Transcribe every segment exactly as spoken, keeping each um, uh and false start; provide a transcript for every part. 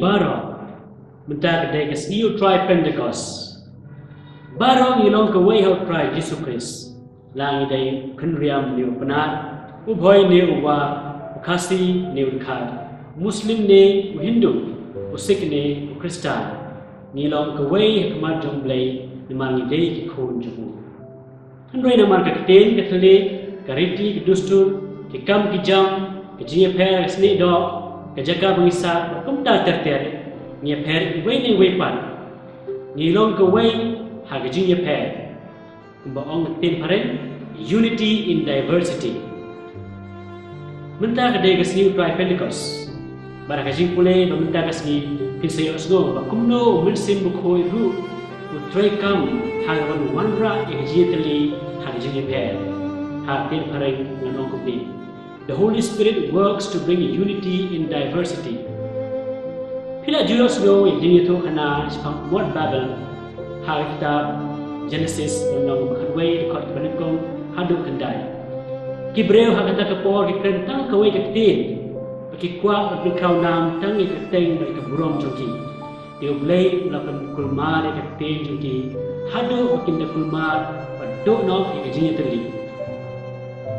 Baroh, mynta ka dei ka sngi u Trai Pentekost. Baroh ngi long kawei ha u Trai Jisu Khrist. La ngi dei u Kynriam ne u Pnar, u Bhoi ne u War, u Khasi ne u Dkhar, u Muslim ne u Hindu, u Sikh ne u Khristan. Ngi long kawei ha khmat jong u Blei namar ngi dei ki khun jong u. Hynrei namar ka ktien ka thylliej, ka riti ka dustur, ki kam ki jam, ka jingïapher ka snieh doh, ka jaka ba ngi sah bad kumta ter ter, ngi ïapher iwei na iwei pat. Ngi long kawei ha ka jingïapher. Kumba ong ka ktien phareng, unity in diversity. Mynta ka dei ka sngi u Trai Pentekost. Bad ha ka jingpule ba mynta ka sngi phin sa ïohsngew ba kumno u Mynsiem Bakhuid ruh u treikam ha ka ban wanrah ïa ka jingïatylli ha ka jingïapher. Ha ka ktien phareng ngan ong kumne, the Holy Spirit works to bring unity in diversity. Phi la ju ïohsngew ïa ka jingïathuhkhana shaphang u mot Babel ha ka kitab Genesis, lynnong ba khatwei, dkhot ba nyngkong haduh khyndai. Ki briew ha kata ka por ki kren tang kawei ka ktien, bad ki kwah ban pynkhraw nam tang ïa ka kyrteng bad ïa ka burom jong ki. Te u Blei u la pynkulmar ïa ka ktien jong ki haduh ba kim da kulmar bad duh noh ïa ka jingïatylli.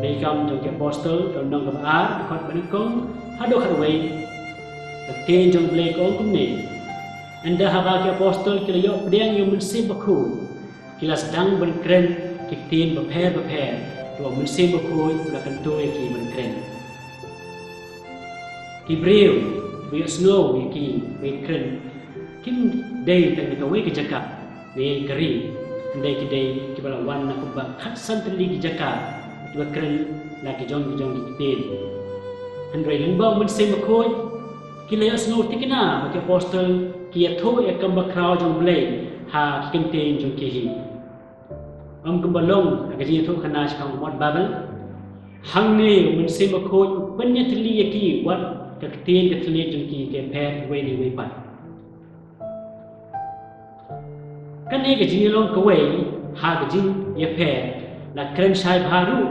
Lei Kam jong ki Apostol, ka lynnong kaba ar, dkhot ba nyngkong haduh khatwei. Ka ktien jong u Blei ka ong kumne, ynda haba ki apostol ki la ïoh pdiang ïa u Mynsiem Bakhuid, ki la sdang ban kren ki ktien bapher bapher, te u Mynsiem Bakhuid u la kyntu ïa ki ban kren. Ki briew ba ïohsngew ïa ki ba ki kren kim dei tang na kawei ka jaka ne ka ri, hynrei ki dei kiba la wan na kumba khatsan tylli ki jaka, kiba kren la ki jong ki jong ki ktien. Hynrei lyngba u Mynsiem Bakhuid ki la ïohsngew thikna ba ki apostol ki ïathuh ïa ka kam bakhraw jong u Blei ha ki kyntien jong ki hi. Ym kumba long ha ka jingïathuhkhana shaphang u mot Babel. Hangne u Mynsiem Bakhuid u pynïatylli ïa ki wat ka ktien ka thylliej jong ki ka pher iwei na iwei pat. Kane ka jingïalong kawei ha ka jingïapher la kren shai bha ruh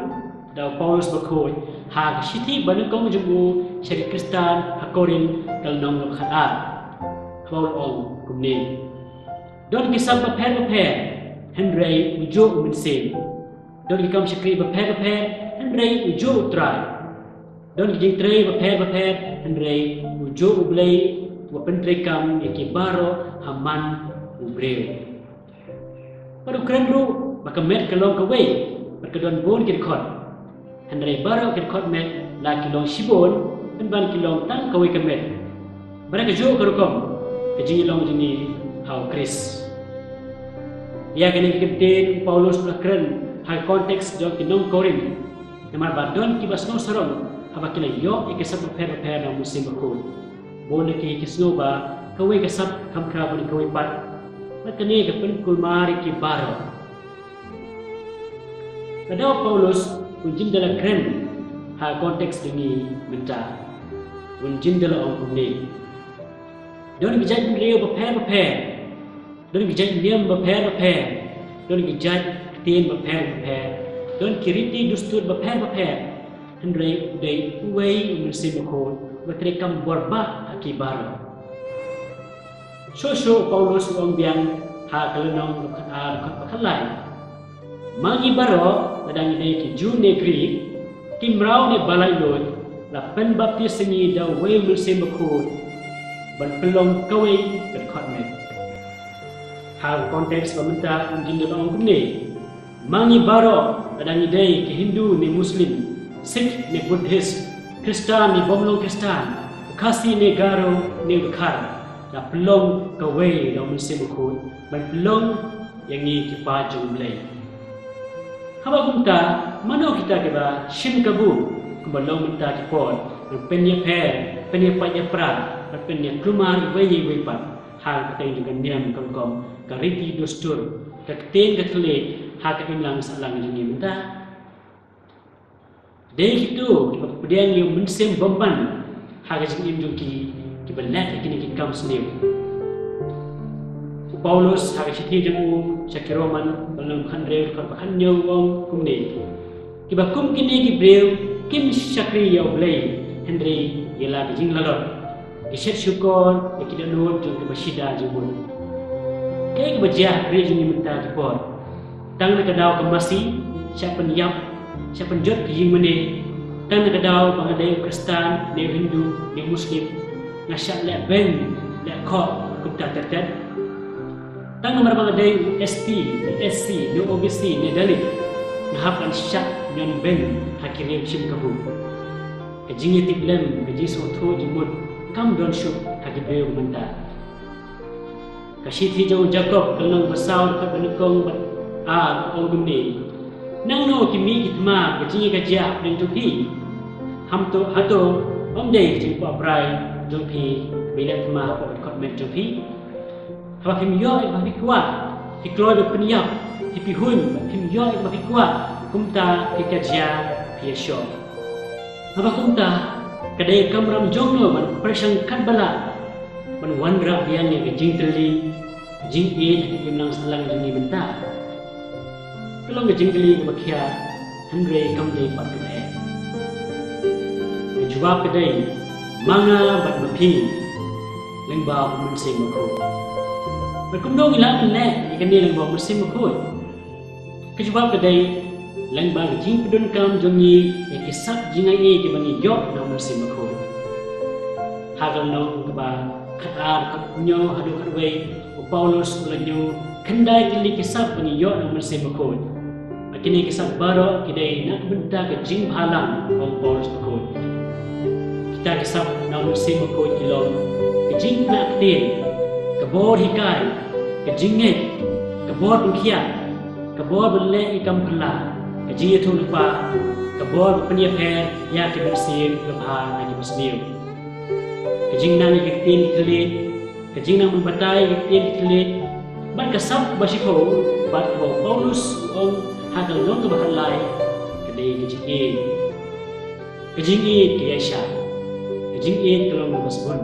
da u Paulus Bakhuid ha ka shithi ba nyngkong jong u sha ki Khristan ha Korinth, ka lynnong ba khatar, haba u ong kumne: Don ki sap bapher bapher, hynrei ujuh u Mynsiem. Don ki kam shakri bapher bapher, hynrei ujuh u Trai. Don ki jingtrei bapher bapher, hynrei ujuh u Blei uba pyntreikam ïa ki baroh ha man u briew. Bad u kren ruh ba ka met ka long kawei bad ka don bun ki dkhot, hynrei baroh ki dkhot met la ki long shibun, pynban ki long tang kawei ka met. Bad ha kajuh ka rukom ka jingïalong jong ngi ha u Khrist. Ïa kane ka ktien u Paulus u la kren ha ka konteks jong ki nong Korinth, namar ba don kiba sngew sarong haba ki la ïoh ïa ka sap bapher bapher na u Mynsiem Bakhuid. Bun na ki ki sngew ba kawei ka sap kam khraw bad kawei pat, bad kane ka pynkulmar ïa ki baroh. Lada u Paulus un jin da la kren ha ka konteks jong ngi mynta, un jin da la ong kumne: Don ki jait briew bapher bapher, don ki jait niam bapher bapher, don ki jait ktien bapher bapher, don ki riti dustur bapher bapher, hynrei u dei uwei u Mynsiem Bakhuid uba treikam bor bha ha ki baroh. Shuh shuh u Paulus u ong biang ha ka lynnong ba khatar, dkhot ba khatlai: Ma ngi baroh, lada ngi dei ki Jiw ne Grik, ki mraw ne ba laitluid, la pynbaptis ïa ngi da uwei u Mynsiem Bakhuid ban pynlong kawei ka dkhot met. Ha ka konteks ba mynta un jin da la ong kumne: Ma ngi baroh, lada ngi dei ki Hindu ne Muslim, Sikh ne Buddhist, Khristan ne bym long Khristan, u Khasi ne Garo ne u Dkhar, la pynlong kawei da u Mynsiem Bakhuid ban pynlong ïa ngi ki paid jong u Blei. Haba kumta, mano kita kiba shim kabu kumba long mynta ki por, ban pynïapher, pynïapait ïapra, ban pynïakulmar iwei na iwei pat ha ka kyrteng jong ka niam, ka rukom, ka riti dustur, ka ktien ka thylliej ha ka imlang sahlang jong ngi mynta? Dei kito kiba pdiang ïa u Mynsiem Bymman ha ka jingim jong ki, kiba leh ïa kine ki kam sniew. U Paulus ha ka shithi jong u sha ki Roman, lynnong khathynriew, dkhot ba khathynñiew, u ong kumne: Kiba kum kine ki briew kim shakri ïa u Blei, hynrei ïa la ka jinglalot. Ïa shet shukor ïa ki dohnud jong kiba shida jingmut. Kaei kaba jia ha khlieh jong ngi mynta ki por? Tang na ka daw ka masi, shah pynïap, shah pynjot ki ïingmane. Tang na ka daw ba nga dei u Khristan ne u Hindu ne u Muslim, nga shah leh beng leh khoh kumta ter ter. Tang namar ba nga dei u S T ne S C ne O B C ne Dalit, nga hap ban shah ñion beng ha ki riew shim kabu. Ka jingïatiplem, ka jingsngewthuh jingmut kam don shuh ha ki briew mynta. Ka shithi jong u Jakob ka lynnong ba saw, dkhot ba nyngkong bad ar ka ong kumne: Nangno ki mih ki thma ka jingïakajia hapdeng jong phi? Hato, hato ym dei ka jingkwah brai jong phi ba ïaleh thma hapoh ka dkhot met jong phi? Haba phim ïoh ïa kaba phi kwah, phi kloi ban pynïap, phi pihuiñ, phim ïoh ïa kaba phi kwah, kumta phi kajia, phi ïashoh. Haba kumta, ka dei ka kamram jong no ban pyrshang katba lah ban wanrah biang ïa ka jingtylli, ka jingïeit ha ka imlang sahlang jong ngi mynta? Ka long ka jingkylli kaba khia, hynrei kam dei pat kaba eh. Ka jubab ka dei, ma nga bad ma phi, lyngba u Mynsiem Bakhuid. Bad kumno ngi lah ban leh ïa kane lyngba u Mynsiem Bakhuid? Ka jubab ka dei, lyngba ka jingpyndonkam jong ngi ïa ki sap jingai kiba ngi ïoh na u Mynsiem Bakhuid. Ha ka lynnong kaba khatar, dkhot hynñiew haduh khatwei, u Paulus u la ïathuh khyndai tylli ki sap ba ngi ïoh na u Mynsiem Bakhuid. Bad kine ki sap baroh ki dei na ka bynta ka jingbhalang, ong u Paulus bakhuid. Kita ki sap na u Mynsiem Bakhuid ki long ka jingkynnoh ktien, ka bor hikai, ka jingngeit, ka bor pynkhiah, ka bor ban leh ïa ki kam phylla, ka jingïathuhlypa, ka bor ban pynïapher ïa ki mynsiem kiba bha na kiba sniew, ka jingnang ïa ki ktien ki thylliej, ka jingnang ban batai ïa ki ktien ki thylliej, bad ka sap ba shiphew, bad kaba u Paulus u ong ha ka lynnong kaba khatlai, ka dei ka jingïeit. Ka jingïeit ka ïaishah. Ka jingïeit ka long kaba sbun.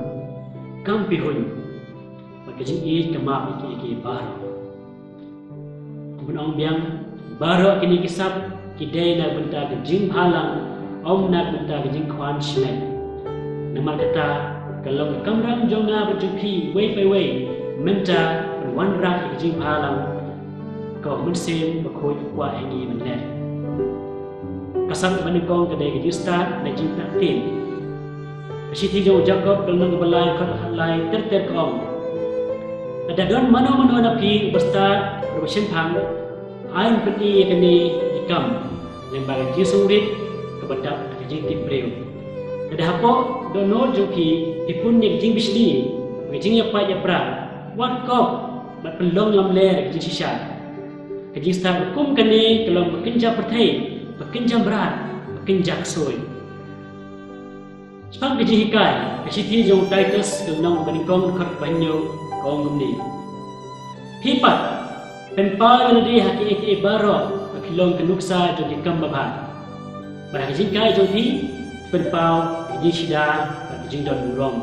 Kam pihuiñ. Bad ka jingïeit ka map ïa kiei kiei baroh. Ban ong biang, baroh kine ki sap ki dei na ka bynta ka jingbhalang, ym na ka bynta ka jingkwah shimet. Namar kata, ka long ka kamram jong nga bad jong phi, uwei pa uwei, mynta ban wanrah ïa ka jingbhalang kaba u Mynsiem Bakhuid u kwah ïa ngi ban leh. Ka sap ba nyngkong ka dei ka jingstad ne jingkynnoh ktien. Ka shithi jong u Jakob ka lynnong kaba lai, dkhot khatlai ter ter ka ong: Lada don mano mano na phi uba stad bad uba shemphang, ai un pyni ïa kane ki kam lyngba ka jingsngewrit kaba dap da ka jingtip briew. Lada hapoh dohnud jong phi phi pun ïa ka jingbishni, ka jingïapait ïapra, wat kop bad pynlong lamler ïa ka jingshisha. Ka jingstad kum kane ka long ba kynja pyrthei, ba kynja mrad, ba kynja ksuid. Shaphang ka jinghikai, ka shithi jong u Titus ka lynnong ba nyngkong, dkhot ba hynñiew ka ong kumne: Phi pat, pynpaw ïa lade ha kiei kiei baroh ba ki long ka nuksa jong ki kam babha. Bad ha ka jinghikai jong phi, pynpaw ïa ka jingshida bad ka jingdon burom.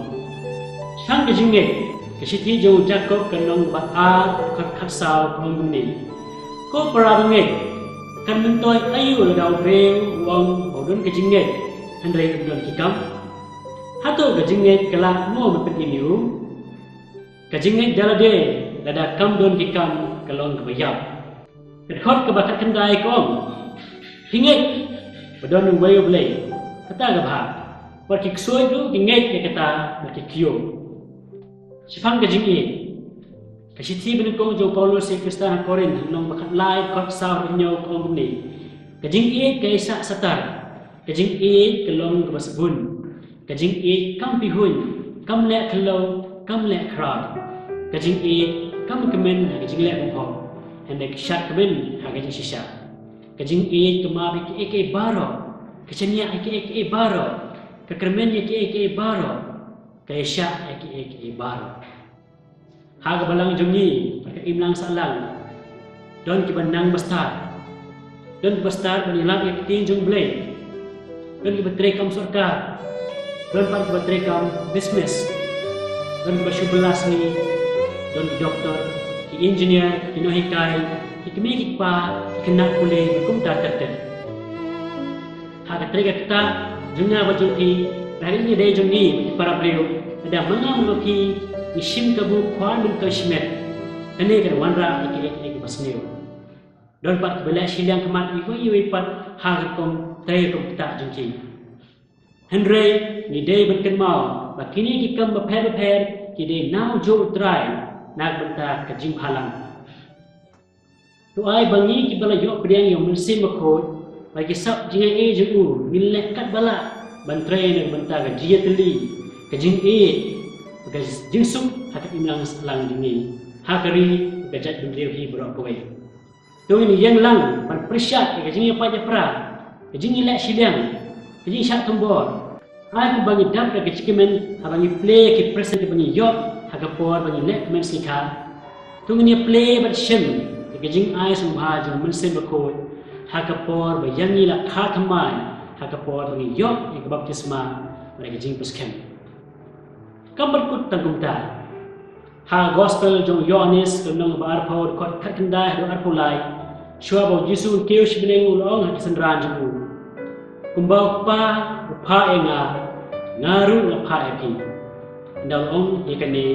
Shaphang ka jingngeit, ka shithi jong u Jakob ka lynnong ba ar, dkhot khatsaw ka ong kumne: Ko para bangeit, kan myntoi aïu lada u briew u ong ba u don ka jingngeit, hynrei um don ki kam? Hato ka jingngeit ka lah mo ban pynim ïa u? Ka jingngeit da lade lada kam don ki kam ka long kaba ïap. Ka dkhot kaba khatkhyndai ka ong: Phi ngeit ba don uwei U Blei, kata ka bha. Bad ki ksuid ruh ki ngeit ïa kata bad ki kyiuh. Shaphang ka jingïeit, ka shithi ba nyngkong jong u Paulus ïa ki Khristan ha Korinth, lynnong ba khatlai, dkhot saw haduh hynñiew ka ong kumne: Ka jingïeit ka ïaishah satar. Ka jingïeit ka long kaba sbun. Ka jingïeit kam pihuiñ, kam leh khlaw, kam leh khraw. Ka jingïeit kam kmen ha ka jingleh bymhok, hynrei ka shad kmen ha ka jingshisha. Ka jingïeit ka map ïa kiei kiei baroh, ka shaniah ïa kiei kiei baroh, ka kyrmen ïa kiei kiei baroh, ka ïaishah ïa kiei kiei baroh. Ha ka balang jong ngi, ha ka imlang sahlang, don kiba nang bastad. Don kiba stad ban ïalap ïa ka ktien jong U Blei. Don kiba trei kam sorkar. Don pat kiba trei kam business. Don kiba shu bylla sngi. Don ki doktor, ki engineer, ki nonghikai, ki kmie ki kpa, ki khynnah pule, bad kumta ter ter. Ha ka trei ka ktah jong nga bad jong phi, ha ka jingïadei jong ngi bad ki para briew, Lada ma nga ma phi ngi shim kabu khwan myntoi shimet, kane kan wanrah ïa ki leh kiba sniew. Don pat kiba leh shiliang khmat iwei ïa iwei pat ha ka rukom trei rukom ktah jong ki. Hynrei ngi dei ban kynmaw ba kine ki kam bapher bapher ki dei na u juh U Trai na ka bynta ka jingbhalang. To ai ba ngi kiba la ïoh pdiang ïa U Mynsiem Bakhuid bad ki sap jingaiei jong u ngin leh katba lah ban trei na ka bynta ka jingïatylli, ka jingïeit, ka jingsuk ha ka imlang sahlang jong ngi, ha ka ri, ka jaitbynriew hi baroh kawei. To ngin ïeng lang ban pyrshah ïa ka jingïapait ïapra, ka jingïaleh shiliang, ka jingshah thombor. Ai kumba ngi dap da ka jingkmen haba ngi plie ki present kiba ngi ïoh ha ka por ba ngi leh kmen sngikha. To ngin ïa plie bad shim ïa ka jingai sngewbha jong U Mynsiem Bakhuid ha ka por ba ïa ngi la kha thymmai, ha ka por ba ngi ïoh ïa ka baptisma bad ïa ka jingpyrshah. Kam pat kut tang kumta. Ha Gospel jong u Ïoannis ka lynnong ba arphew, dkhot khatkhyndai haduh arphew lai, shuwa ba U Jisu un kiew shibneng u la ong ha ki synran jong u, kumba U Kpa u phah ïa nga, nga ruh nga phah ïa phi. Ynda u la ong ïa kane,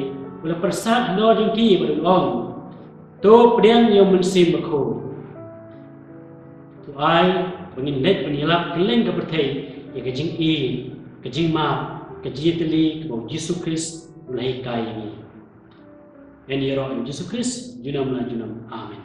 u la pyrsad halor jong ki bad u la ong, to pdiang ïa U Mynsiem Bakhuid. To ai ba ngin leit ban ïalap kylleng ka pyrthei ïa ka jingïeit, ka jingmap, ka jingïatylli kaba U Jisu Khrist u la hikai ïa ngi. Yn ïaroh ïa U Jisu Khrist junom la junom. Amen.